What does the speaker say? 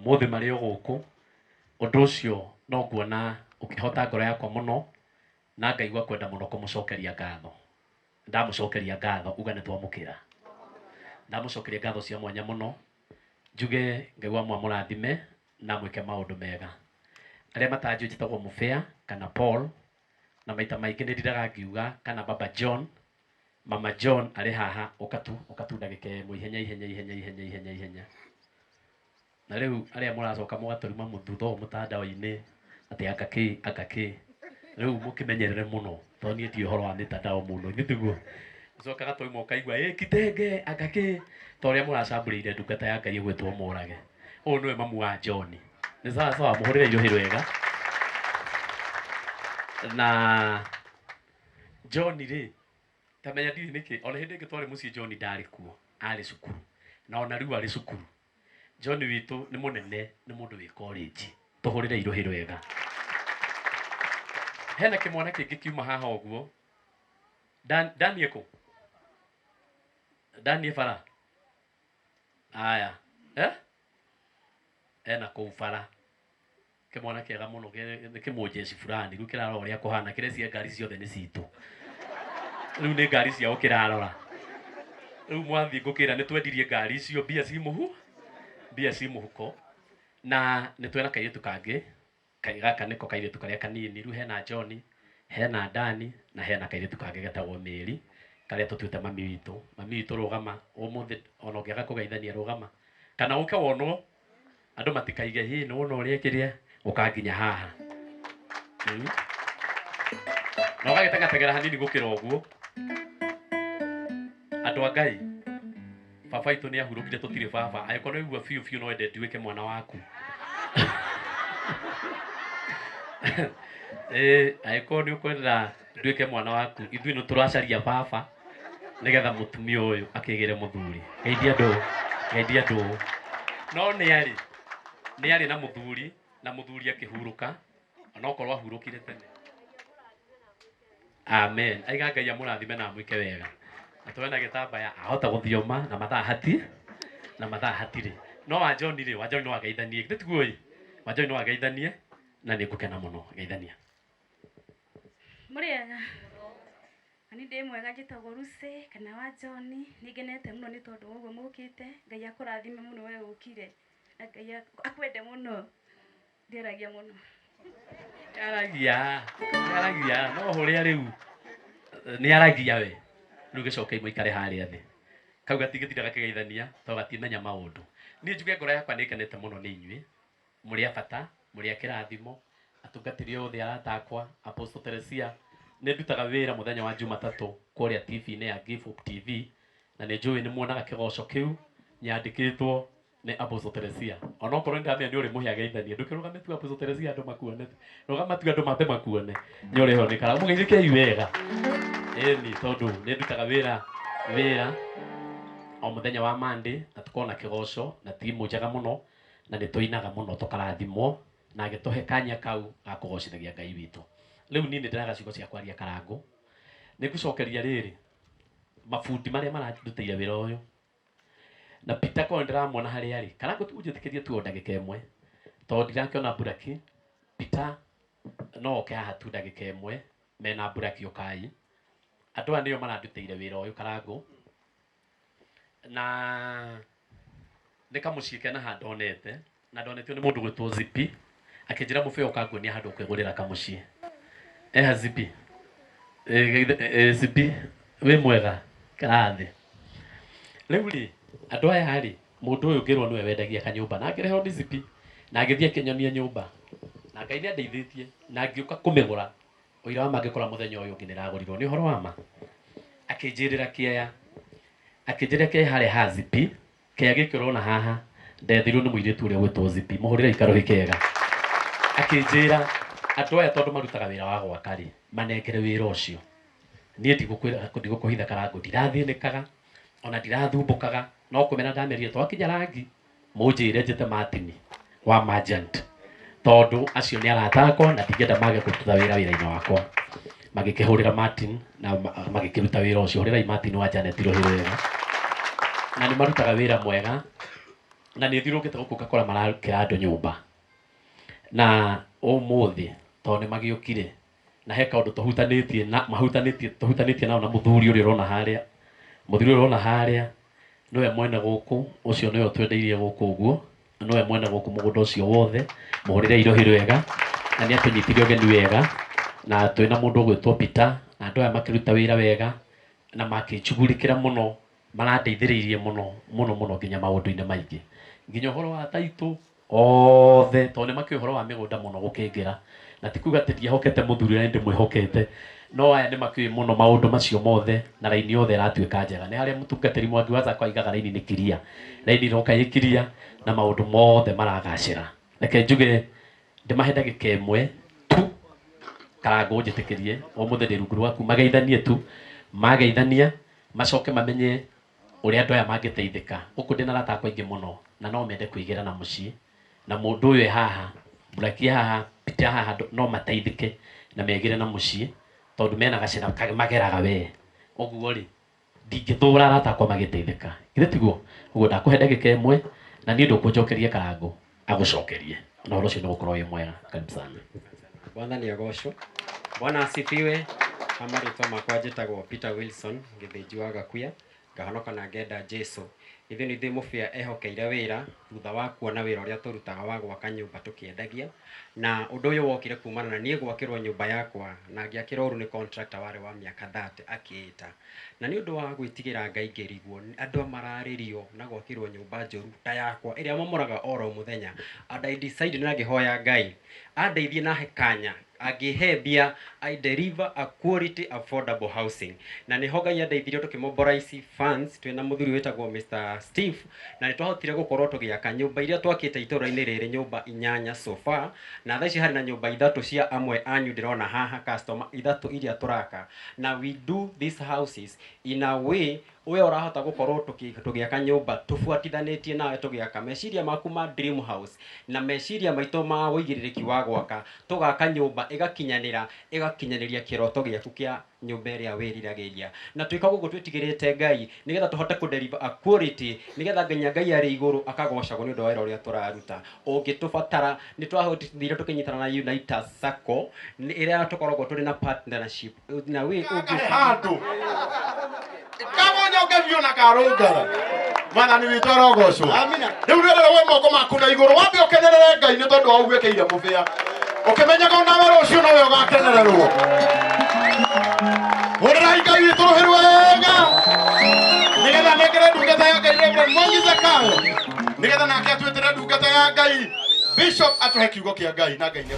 Ũmũthĩ marĩ o gũkũ. Ũndũ ũcio no nguona ũkĩhota ngoro yakwa mũno na ngaigua kwenda mũno kũmũcokeria ngatho. Ndamũcokeria ngatho uga nĩ twamũkĩra. Ndamũcokeria ngatho cia mwanya mũno njuge Ngai wa mwamũrathime na amwĩke maũndũ mega. Arĩa matanjũĩ njĩtagwo Mũbĩa kana Paul na maita maingĩ nĩ ndindaga ngiuga kana Baba John, Mama John arĩ haha ũka tu ũka tu ndagĩka ĩmwe ihenya ihenya ihenya ihenya ihenya ihenya. Na rĩu arĩa mũracoka mũgatũruma mũthutha ũũ mũtandao-inĩ atĩ anga kĩ anga kĩ rĩu mũkĩmenyerere mũno tondũ niĩ ndiũĩ ũhoro wa mĩtandao mũno githĩ tiguo? Ũcokaga twauma ũkaigua ĩ kitenge anga kĩ ta ũrĩa mũracambũrĩire ndungata ya Ngai ĩgwĩtwo Mũrage. Ũyũ nĩwe mamu wa John. Nĩ sawa sawa mũhũrĩre irũhĩ rwega. Na John rĩ, ta menya ndiũĩ nĩkĩ, ona hĩndĩ ĩngĩ twarĩ mũciĩ John ndarĩ kuo, arĩ cukuru. Na ona rĩu arĩ cukuru. John witũ nĩ mũnene, nĩ mũndũ wĩ college. Tũhũrĩre irũhĩ rwega. Hena kĩmwana kĩngĩ kiuma haha ũguo. Dan, Dani ekũ? Dani e bara? Aya. Eh? Ena kũu bara. Kĩmwana kĩega mũno nĩ kĩmũnjeci fulani rĩu kĩrarora ũrĩa kũhana kĩrecia ngari ciothe nĩ citũ. Rĩu nĩ ngari ciao kĩrarora. Rĩu mwathiĩ ngũkĩra nĩ twendirie ngari icio mbia ci mũhu mbia ci mũhuko. Na nĩ twena kairĩtu kangĩ gaka nĩko kairĩtu karĩa kanini. Rĩu hena John, hena Dani na hena kairĩtu kangĩ getagwo Mary karĩa tũtuĩte mami witũ. Mami witũ rũgama ũmũthĩ ona ũngĩaga kũgeithania rũgama kana ũke wonwo andũ matikaige hĩ nĩ wona ũrĩa kĩrĩa ũka nginya haha. Na ũgagĩtengateng'era hanini gũkĩra ũguo. Andũ a Ngai, baba witũ nĩ ahurũkire tũtirĩ baba. Angĩkorwo nĩ waigua biũ biũ no wende nduĩke mwana waku. Ĩĩ angĩkorwo nĩ ũkwenda nduĩke mwana waku, ithuĩ nĩ tũracaria baba nĩgetha mũtumia ũyũ akĩgĩre mũthuri. Geithia andũ, geithia andũ. No nĩ arĩ, nĩ arĩ na mũthuri na mũthuri akĩhurũka onokorwo ahurũkire tene. Amen. Aiga Ngai amũrathime na amwĩke wega. Na twena gĩtambaya ahota gũthioma na mathaa hati na mathaa hatirĩ. No wa John rĩ, wa John no ageithanie. Githĩ tiguo ĩ? Wa John no ageithanie na nĩ ngũkena mũno. Geithania. Mũrĩega? Na niĩ ndĩ mwega njĩtagwo Lucy kana wa John, nĩ ngenete mũno nĩ tondũ wa ũguo mũkĩte, Ngai akũrathime mũno we ũkire, na Ngai akwende mũno, ndiaragia mũno. Nĩaragia, nĩaragia, no ũrĩa rĩu nĩaragia we. Rĩu gĩcokei mũikare harĩa thĩ. Kau gatingĩtinda gakĩgeithania tondũ gatimenya maũndũ. Niĩ njuge ngoro yakwa nĩ ĩkenete mũno nĩ inyuĩ. Mũrĩ a bata, mũrĩ a kĩrathimo, atungatĩri othe arata akwa, Apostle Teresia, nĩ ndutaga wĩra mũthenya wa Jumatatũ kũrĩa TV-inĩ ya Give Hope TV, na nĩ njũĩ nĩ muonaga kĩgoco kĩu nyandĩkĩtwo nĩ Apostle Teresia. Onokorwo nĩ ndamenya nĩ ũrĩmũhe ageithanie, ndũkĩrũgame tu Apostle Teresia andũ makuone, rũgama tu andũ mambe makuone, nĩ ũrĩheo nĩ kara. Mũgeithĩkei wega. Ĩni, tondũ nĩ ndutaga wĩra wĩra o mũthenya wa Monday, na tũkoragwo na kĩgoco na timu njega mũno, na nĩ tũinaga mũno tũkarathimwo na agĩtũhe kanya kau ga kũgocithagia Ngai witũ. Rĩu niĩ nĩ ndĩraga ciugo cia kwaria Karangũ, nĩ ngũcokeria rĩrĩ mabundi marĩa marandutĩire wĩra ũyũ na Peter korwo nĩ ndĩramuona harĩa arĩ, Karangũ ũnjĩtĩkĩrie tu o ndagĩka ĩmwe tondũ ndirakĩona Buraki. Peter no oke haha tu ndagĩka ĩmwe mena Buraki ũkai. Andũ aya nĩo marandutĩire wĩra ũyũ Karangũ na nĩ kamũciĩ kena haha ndonete na ndonetio nĩ mũndũ gwĩtwo Zipi akĩnjĩra mũbeo ũkanguonia handũ ũkwĩgũrĩra kamũciĩ. Eha Zipi? Zipi wĩ mwega karathĩ. Rĩu rĩ andũ aya rĩ mũndũ ũyũ ngĩrwo nĩwe wendagia kanyũmba na ngĩrehwo nĩ Zipi na ngĩthiĩ akĩnyonia nyũmba na Ngai nĩ andeithĩtie na ngĩũka kũmĩgũra ũira wa ma ngĩkora mũthenya ũyũ ũngĩ nĩragũrirwo nĩ ũhoro wa ma. Akĩnjĩrĩra kĩea, akĩnjĩrĩra kĩea harĩa ha Zipi, kĩea gĩkĩ ũrona haha ndethirwo nĩ mũirĩtu ũrĩa ũgwĩtwo Zipi, mũhũrĩrei karũhĩ kega. Akĩnjĩra andũ aya tondũ marutaga wĩra wa gwaka rĩ, manengere wĩra ũcio. Niĩ ndigũkwĩra ndigũkũhitha Karangũ, ndirathĩnĩkaga ona ndirathumbũkaga, no kũmera ndamerire twakinya rangi mũnjĩre njĩte Martin wa Merchant tondũ acio nĩ arata akwa na ndingĩenda mage kũruta wĩra wĩra-inĩ wakwa. Magĩkĩhũrĩra Martin na magĩkĩruta wĩra ũcio. Hũrĩrai Martin wa Janet rũhĩ wega. Na nĩ marutaga wĩra mwega. Na nĩ thiũrũrũkĩte gũkũ ngakora marakĩra andũ nyũmba. Na ũmũthĩ tondũ nĩ magĩũkire na he kaũndũ tũhutanĩtie na mahutanĩtie tũhutanĩtie nao na mũthuri ũrĩa ũrona harĩa. Mũthuri ũrĩa ũrona harĩa nĩwe mwene gũkũ, ũcio nĩwe ũtwendeirie gũkũ ũguo, nĩwe mwene gũkũ mũgũnda ũcio wothe, mũhũrĩre irohi rwega, na nĩ atũnyitire ũgeni wega, na twĩna mũndũ ũgwĩtwo Peter, na andũ aya makĩruta wĩra wega, na makĩnjugurĩkĩra mũno, marandeithĩrĩirie mũno mũno mũno nginya maũndũ-inĩ maingĩ, nginya ũhoro wa taitũ othe, tondũ nĩ makĩũĩ ũhoro wa mĩgũnda mũno gũkĩngĩra, na ti kuga atĩ ndiehokete mũthuri ũrĩa nĩ ndĩmwĩhokete, no aya nĩ makĩũĩ mũno maũndũ macio mothe, na raini yothe ĩratuĩka njega. Nĩ harĩa mũtungatĩri Mwangi wa Zako aigaga raini nĩ kiria, raini ĩroka ĩ kiria, na maũndũ mothe maragacĩra. Reke njuge ndĩmahe ndagĩka ĩmwe tu, Karangũ njĩtĩkĩrie, ũmũthĩ ndĩ rungu rwaku, mageithanie tu, mageithania macoke mamenye ũrĩa andũ aya mangĩteithĩka. Gũkũ ndĩna arata akwa aingĩ mũno na no mende kwĩgĩra na mũciĩ, na mũndũ ũyũ e haha, Blackie e haha, Peter e haha, no mateithĩke na megĩre na mũciĩ tondũ mena gacĩra mageraga we. Ũguo rĩ, ndingĩthũra arata akwa magĩteithĩka. Githĩ tiguo? Ũguo ndakũhe ndagĩka ĩmwe na niĩ ndũkũnjokeria Karangũ agũcokerie. Na ũhoro ũcio nĩ ũgũkorwo wĩ mwega. Karibu sana. Mwathani agocwo. Bwana asifiwe. Ha marĩtwa makwa njĩtagwo Peter Wilson Gĩthĩnji wa Gakuya, ngahonoka na ngenda Jesu. Ithuĩ nĩ ithuĩ mũbĩa ehokeire wĩra thutha wa kuona wĩra ũrĩa tũrutaga wa gwaka nyũmba tũkĩendagia. Na ũndũ ũyũ wokire kumana na niĩ gwakĩrwo nyũmba yakwa na ngĩakĩrwo ũru nĩ contractor warĩ wa mĩaka 30 akĩĩta. Na nĩ ũndũ wa gwĩtigĩra Ngai ngĩrigwo andũ mararĩrio na gwakĩrwo nyũmba njũru ta yakwa ĩrĩa momoraga oro mũthenya. And I decided na ngĩhoya Ngai andeithie na ahe kanya angĩhe mbia I deliver a quality affordable housing. Na nĩho Ngai andeithirie tũkĩmobilize funds twĩna mũthuri wĩtagwo Mr. Steve, na nĩ twahotire gũkorwo tũgĩaka nyũmba iria twakĩte itũũra-inĩ rĩrĩ, nyũmba inyanya so far, na thaa ici harĩ na nyũmba ithatũ cia amwe anyu ndĩrona haha customer ithatũ iria tũraka. Na we do these houses in a way we ũrahota gũkorwo tũgĩaka nyũmba tũbuatithanĩtie nawe, tũgĩaka meciria maku ma dream house na meciria maitũ ma ũigĩrĩrĩki wa gwaka, tũgaka nyũmba ĩgakinyanĩra, ĩgakinyanĩria kĩroto gĩaku kĩa nyũmba ĩrĩa wĩriragĩria. Na twĩkaga ũguo twĩtigĩrĩte Ngai nĩgetha tũhote kũ deliver a quality, nĩgetha nginya Ngai arĩ igũrũ akagocagwo nĩ ũndũ wa wĩra ũrĩa tũraruta. Ũngĩtũbatara, nĩ twahotire tũkĩnyitana na Unitas Sacco ĩrĩa tũkoragwo tũrĩ na partnership na wĩ ũngĩ handũ kabonyoke biũ na karũngara. Mwathani witũ arogocwo. Rĩu rĩrĩ we moko maku na igũrũ, wambe ũkenerere Ngai nĩ tondũ wa ũguo ĩkĩire mũbĩa, ũkĩmenyaga onawe rũciũ nowe ũgakenererwo. Hũrĩrai Ngai witũ rũhĩ rwega nĩgetha nengere ndungata ya Ngai Reverend Mwangi Zakayo, nĩgetha nake atuĩtĩre ndungata ya Ngai Bishop atũhe kiugo kĩa Ngai na Ngai nĩ